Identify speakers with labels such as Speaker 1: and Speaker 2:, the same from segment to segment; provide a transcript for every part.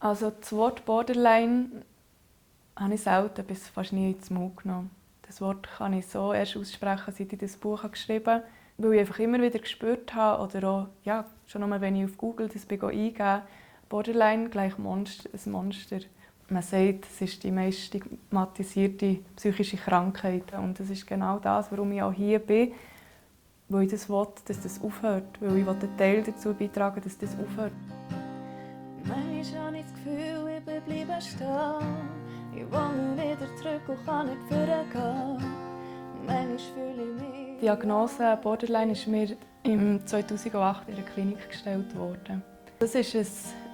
Speaker 1: Also das Wort Borderline habe ich selten bis fast nie ins Mund genommen. Das Wort kann ich so erst aussprechen, seit ich das Buch geschrieben habe, weil ich einfach immer wieder gespürt habe, oder auch, ja, schon einmal, wenn ich auf Google das eingebe, Borderline gleich Monster, ein Monster. Man sagt, es ist die meist stigmatisierte psychische Krankheit. Und das ist genau das, warum ich auch hier bin, weil ich das will, dass das aufhört. Weil ich einen Teil dazu beitragen, dass das aufhört.
Speaker 2: Manchmal habe ich das Gefühl, ich bin bleiben stehen. Ich will wieder zurück und kann nicht vorgehen. Manchmal fühle ich mich...
Speaker 1: Die Diagnose Borderline ist mir im 2008 in der Klinik gestellt worden. Das war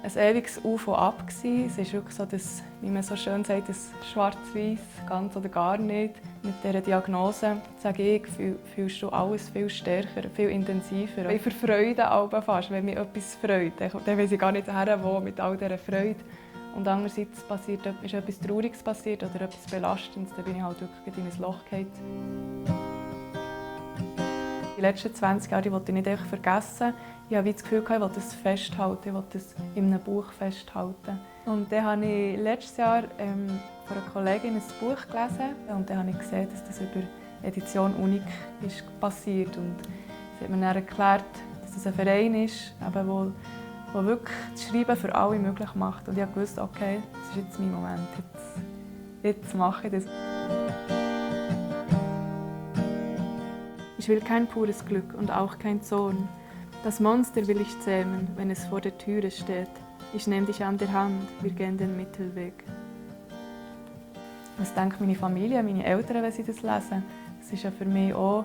Speaker 1: ein ewiges Auf und Ab. Es ist wirklich so, dass, wie man so schön sagt, das Schwarz-Weiß, ganz oder gar nicht. Mit dieser Diagnose, sage ich, fühlst du alles viel stärker, viel intensiver. Ich verfreude alle fast, wenn mich etwas freut. Dann weiss ich gar nicht, woher wo mit all dieser Freude. Und andererseits ist etwas Trauriges passiert oder etwas Belastendes, dann bin ich halt wirklich in ein Loch gefallen. Die letzten 20 Jahre wollte ich nicht einfach vergessen. Ich hatte das Gefühl, ich wollte es festhalten, ich wollte es in einem Buch festhalten. Und dann habe ich letztes Jahr von einer Kollegin ein Buch gelesen und dann habe ich gesehen, dass das über Edition Unik ist passiert. Und sie hat mir dann erklärt, dass es ein Verein ist, der wirklich das Schreiben für alle möglich macht. Und ich wusste, okay, das ist jetzt mein Moment, jetzt mache ich das. Ich will kein pures Glück und auch kein Zorn. Das Monster will ich zähmen, wenn es vor der Türe steht. Ich nehme dich an der Hand, wir gehen den Mittelweg. Was denkt meine Familie, meine Eltern, wenn sie das lesen? Das war ja für mich auch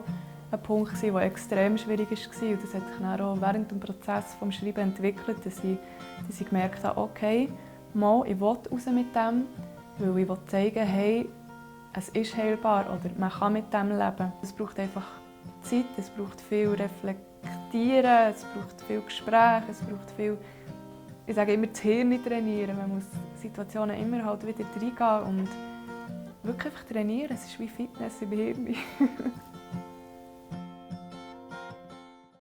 Speaker 1: ein Punkt, der extrem schwierig war. Und das hat sich dann auch während dem Prozess des Schreibens entwickelt, dass ich gemerkt habe, okay, mal, ich will raus mit dem, weil ich will zeigen, hey, es ist heilbar oder man kann mit dem leben. Es braucht einfach Zeit, es braucht viel Reflektieren, es braucht viel Gespräch, es braucht viel, ich sage immer, das Hirn trainieren. Man muss Situationen immer halt wieder reingehen und wirklich einfach trainieren. Es ist wie Fitness im Hirn.